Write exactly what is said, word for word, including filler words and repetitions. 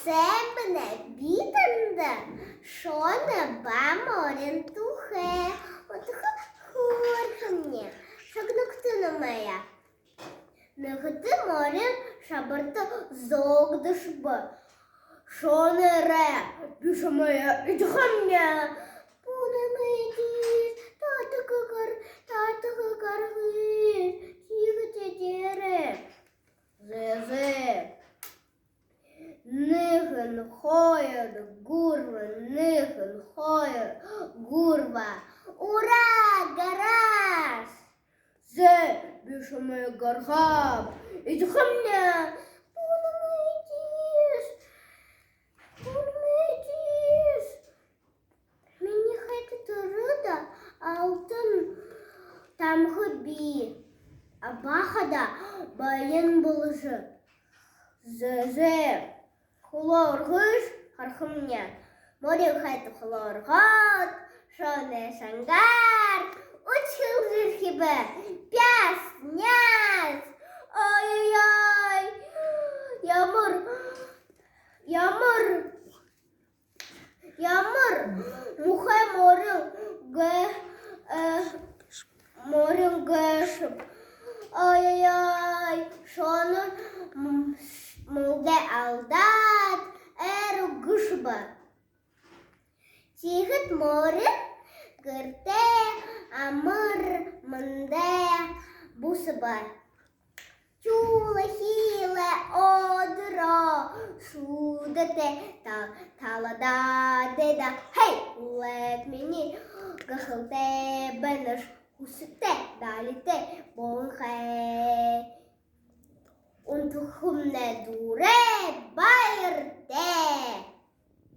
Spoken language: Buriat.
Сайн байна, би танда шоно ба морин тухай удха хөөрхэмни. Шагнагты намайе. Нэгэтэ морин шабарта зогдошобо. Шоно ерээ, би шамайе эдихэмни. Бү намайе эдиш, татаха гар-, татаха гаргыш, тиигэжэ дээрэ. Зэ, зэ. Нэгэн, хоёр, гурба, нэгэн, хоёр, гурба. Ура, гарааш! Зэ, би шамайе гаргааб. Эдихэмни. Бү намайе эдиш. Бү намайе эдиш. Минии хайта түрөөдэ алтан тамга бии. Абахада баян болошо. Зэ, зэ. Хүлөө үргыш, харахамни. Морин хайта хүлөө үргөөд, шоно шангаар үшхэлжэрхибэ. Пяс, няс. Ой-ой-ой. Ямар, ямар, ямар муухай морин гэ-, э, морин гээшэб. Ой-ой-ой, шоно м-, мүлдөө алдаад, эр үгэшэбэ. Тиихэдэ морин гэртээ амар мэндэ бусаба. Тюла хилэ одоро шүдэртэ та-, талада дээдэ. Хэй, лэд минии гахалтай байнаш, хүсэтэй, далитай болонхой. Унтахамни дүүрээ, бай